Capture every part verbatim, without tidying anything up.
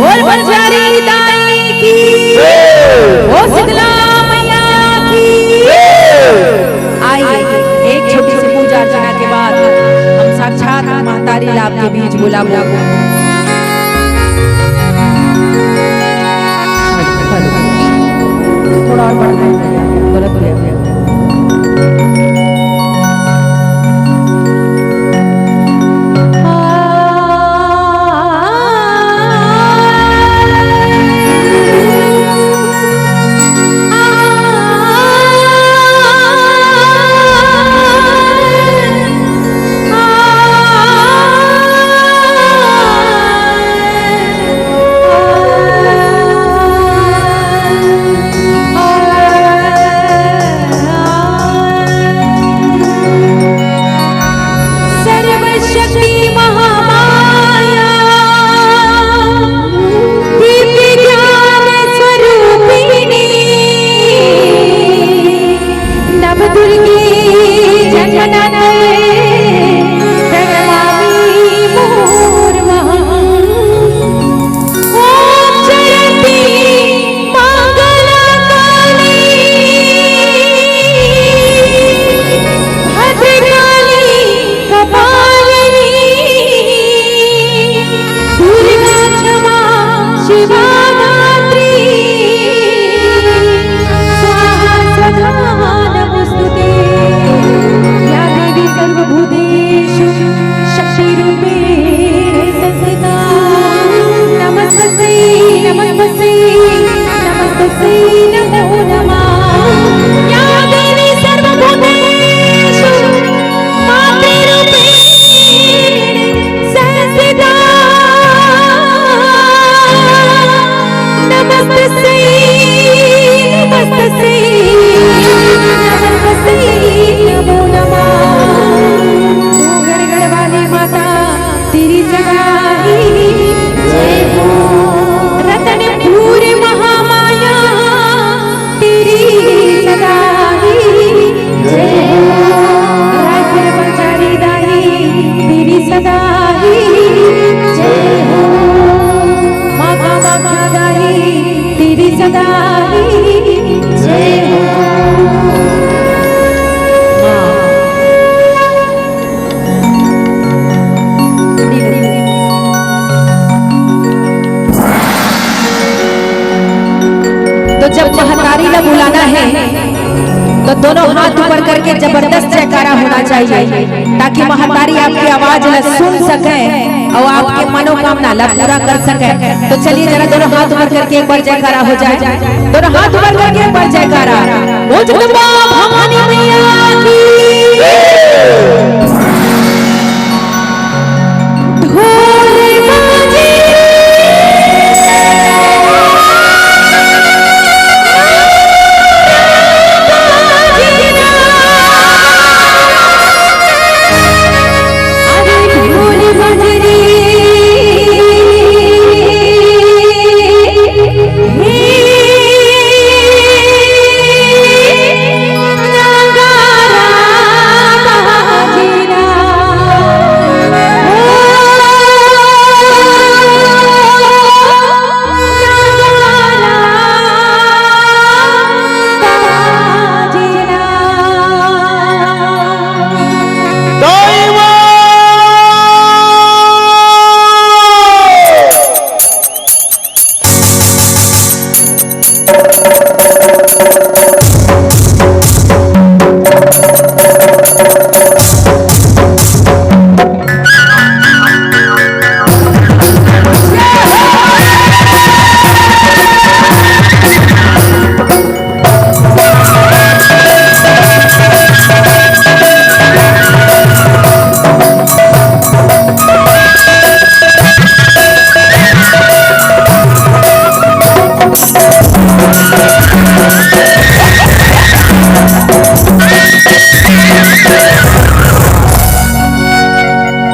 बोल बंजारी दाई की, ओ शीतला मैया की। आइए, एक छोटी सी पूजा अर्चना के बाद हम साक्षात महतारी ला आपके बीच बुलाबो। थोड़ा और बढ़ना है, गलत हो गया। सर्वशक्ति महामाया दिव्य ज्ञान स्वरूपिणी नवदुर्गे जगन्नाथ प्रणमामि मूर्वहम्। ॐ जयन्ती मंगला काली भद्रकाली कपालिनी दुर्गा क्षमा शिवा धात्री स्वाहा सदा नमोस्तुते। या देवी सर्वभूतेषु शक्तिरूपेण संस्थिता। नमस्तस्यै, नमस्तस्यै, नमस्तस्यै नमो नमः। या देवी सर्वभूतेषु मातृरूपेण संस्थिता। नमस्तस्यै, नमस्तस्यै, नमस्तस्यै नमो नमः। डोंगरगढ़ वाली माता तेरी सदा ही जय हो। रतनपुर महामाया तेरी सदा ही जय हो। रायपुर बंजारी दाई तेरी सदा ही जय हो। माँ कामाख्या दाई तेरी सदा ही जय हो। तो जब महतारी ला बुलाना है, तो दोनों हाथ ऊपर करके जबरदस्त जयकारा होना चाहिए, ताकि महतारी आपकी आवाज ला सुन सके और आपके मनोकामना ला पूरा कर सके। तो चलिए, जरा दोनों हाथ ऊपर करके एक बार जयकारा हो जाए। दोनों हाथ ऊपर करके एक बार जयकारा। बोल जगदम्बा भवानी मैया की। ढोल बाजे। अरे ढोल बाजे रे।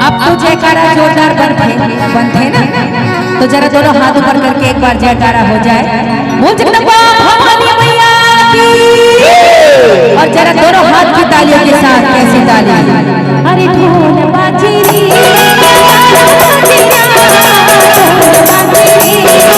अब तो जयकारा जोरदार बनथे, बनथे ना? तो जरा दोनों हाथ ऊपर करके एक बार जयकारा हो जाए। बोल जगदम्बा भवानी मैया की। और जरा दोनों हाथ की तालियों के साथ, कैसी ताली? अरे ढोल बाजे रे, ढोल बाजे रे, ढोल बाजे रे।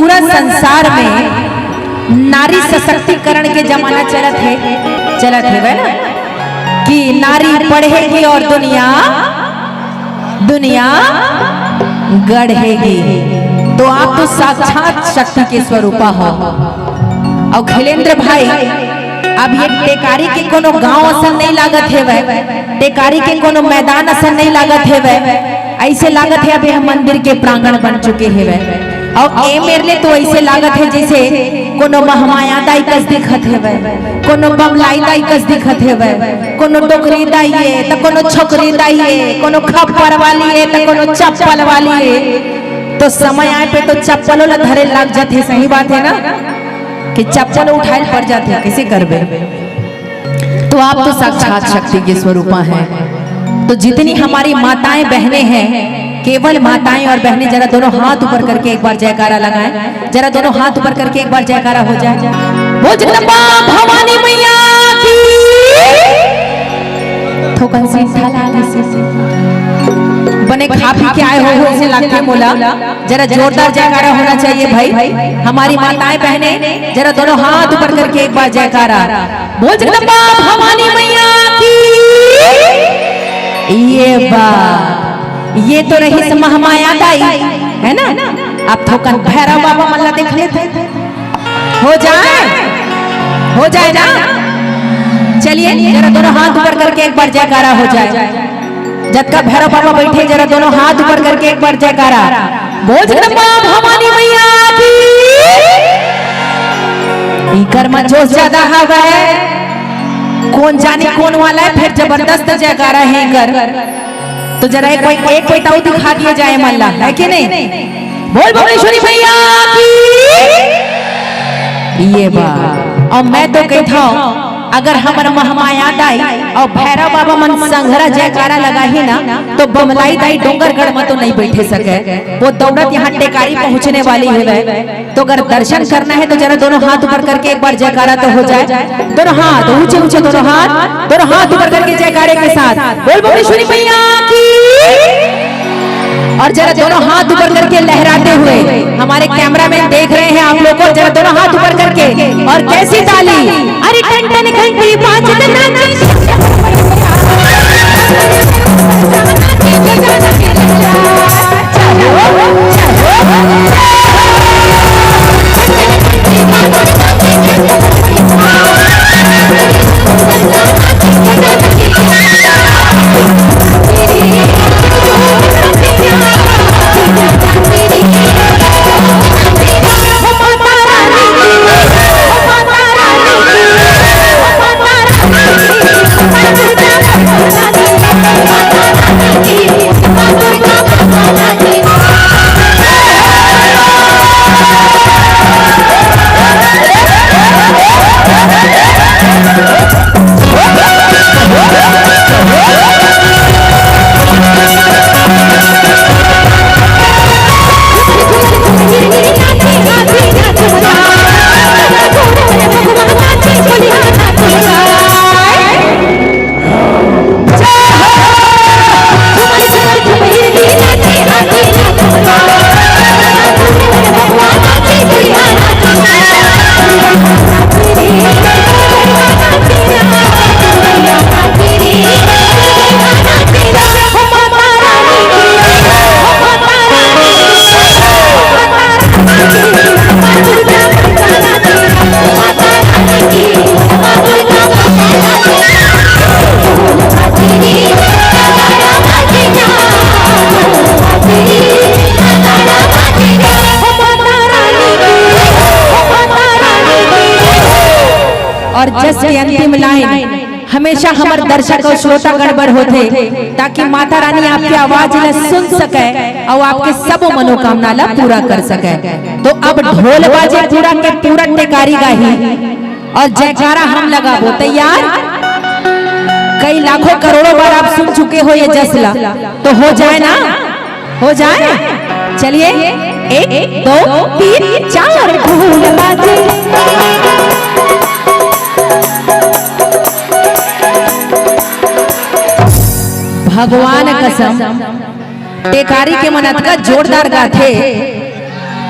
पूरा संसार में नारी सशक्तिकरण के जमाना चलत हे, चलत हे, है ना, कि नारी पढ़ेगी और दुनिया, दुनिया गढ़ेगी। तो आप तो साक्षात शक्ति के स्वरूपा हो। और खिलेंद्र भाई, अब ये टेकारी के कोनो गांव असन नहीं लागत हेवय, टेकारी के कोनो मैदान असन नहीं लागत हेवय, ऐसे लागत हे अब यह मंदिर के प्रांगण बन चुके हेवय। और ए मेर ले तो ऐसे लागत हे जैसे कोनो महमाया दाई कस दिखत हेवय, कोनो बमलाई दाई कस दिखत हेवय, कोनो डोकरी दाई ए, त कोनो छोकरी दाई ए, कोनो खप्पर वाली ए, त कोनो चप्पल वाली ए। तो समय आए पे तो चप्पलो ला धरे लाग जाथे, सही बात है ना, कि चप्पल उठाए पड़ जाथे, कैसे करबे? तो आप तो साक्षात शक्ति के स्वरूपा हैं। तो जितनी हमारी माताएं बहनें हैं, केवल माताएं और बहनें, जरा दोनों हाथ ऊपर करके एक बार जयकारा लगाएं, जरा दोनों हाथ ऊपर करके एक बार जयकारा हो जाए। बोल जगदम्बा भवानी मैया की। थोकन सीधा लागे से बने खा पी के आए हो, हो ऐसे लगथे मोला। जरा जोरदार जयकारा होना चाहिए भाई। हमारी माताएं बहनें, जरा दोनों हाथ ऊपर करके एक बार जयकारा। बोल जगदम्बा भवानी मैया की। ये बा, ये तो रहिस महमाया दाई, है ना? अब थोकन भैरव बाबा मन ला देख लेथे। हो जाए, हो जाए ना। चलिए, जरा दोनों हाथ ऊपर करके एक बार जयकारा हो जाए। जतका भैरव बाबा बैठे, जरा दोनों हाथ ऊपर करके एक बार जयकारा। बोल जगदम्बा भवानी मैया की। इकर म जोश ज्यादा हवय, कोन जानी कोन वाला है, फिर जबरदस्त जयकारा है इकर। तो जरा एक कोई, एक कोई ताऊ दिखा दिए जाए मल्ला, है कि नहीं? बोल भुवनेश्वरी मैया की। ये बा, और मैं तो कहता हूँ, अगर हमर महमाया दाई और भैरव बाबा मन संघरा जयकारा लगाही ना, तो बमलाई दाई डोंगरगढ़ में तो नहीं बैठे सके, वो दौड़त यहाँ टेकारी पहुँचने वाली है। तो अगर दर्शन करना है तो जरा दोनों हाथ ऊपर करके एक बार जयकारा तो हो जाए। दोनों हाथ ऊंचे ऊंचे, दोनों हाथ, दोनों हाथ ऊपर करके जयकारे के साथ बोल भुवनेश्वरी मैया की। और जरा दोनों हाथ ऊपर करके लहराते हुए हमारे कैमरामैन देख रहे हैं आप लोग को, जरा दोनों हाथ ऊपर करके। और कैसी ताली, अरे टन टन घंटी बाजत नाचे। और जस के अंतिम लाइन हमेशा हमर दर्शक और श्रोतागण बर होथे, ताकि माता रानी आपके आवाज ला सुन सके और आपके सबो मनोकामना ला पूरा कर सके। तो अब ढोल बाजे, पूरा के पूरा टेकारी गाही और जयकारा हम लगाबो। तैयार? कई लाखों करोड़ों बार आप सुन चुके हो ये जस ला, तो हो जाए ना, हो जाए। चलिए, एक, दो, तीन, चार। ढोल बाजे। भगवान कसम, टेकारी के मन अतका जोरदार गाथे।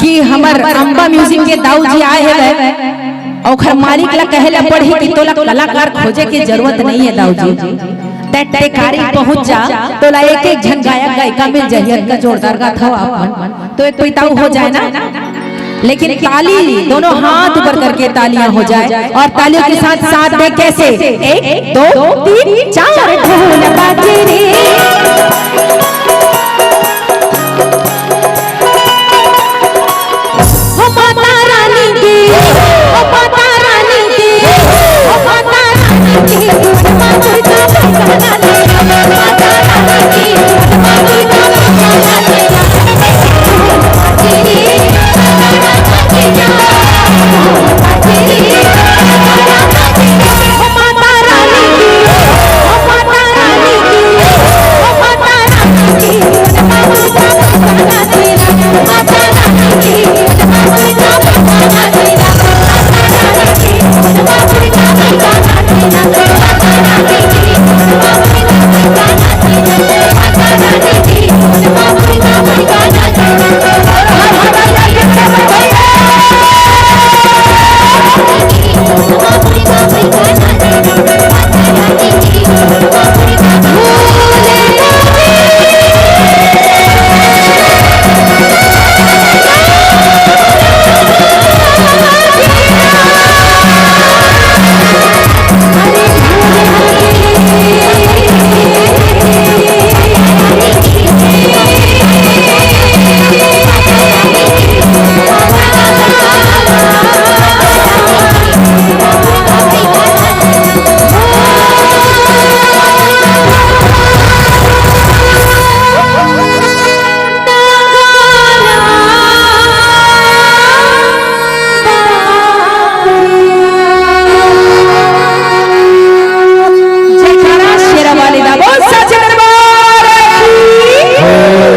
कि हमर अम्बा म्यूजिक के दाऊ जी आए हवय, ओखर मालिक ला कहे ला पड़ही कि तोला कलाकार खोजे के जरूरत नहीं है दाऊ जी, तै टेकारी पहुंच जा, तोला एक एक झन गायक गायिका मिल जाही। अतका जोरदार गाथव आप मन, तो एक पइताऊ हो जाए ना। लेकिन ताली, दोनों हाथ ऊपर करके तालियां हो जाए और तालियों के साथ साथ दे। कैसे? एक, दो, तीन, चार।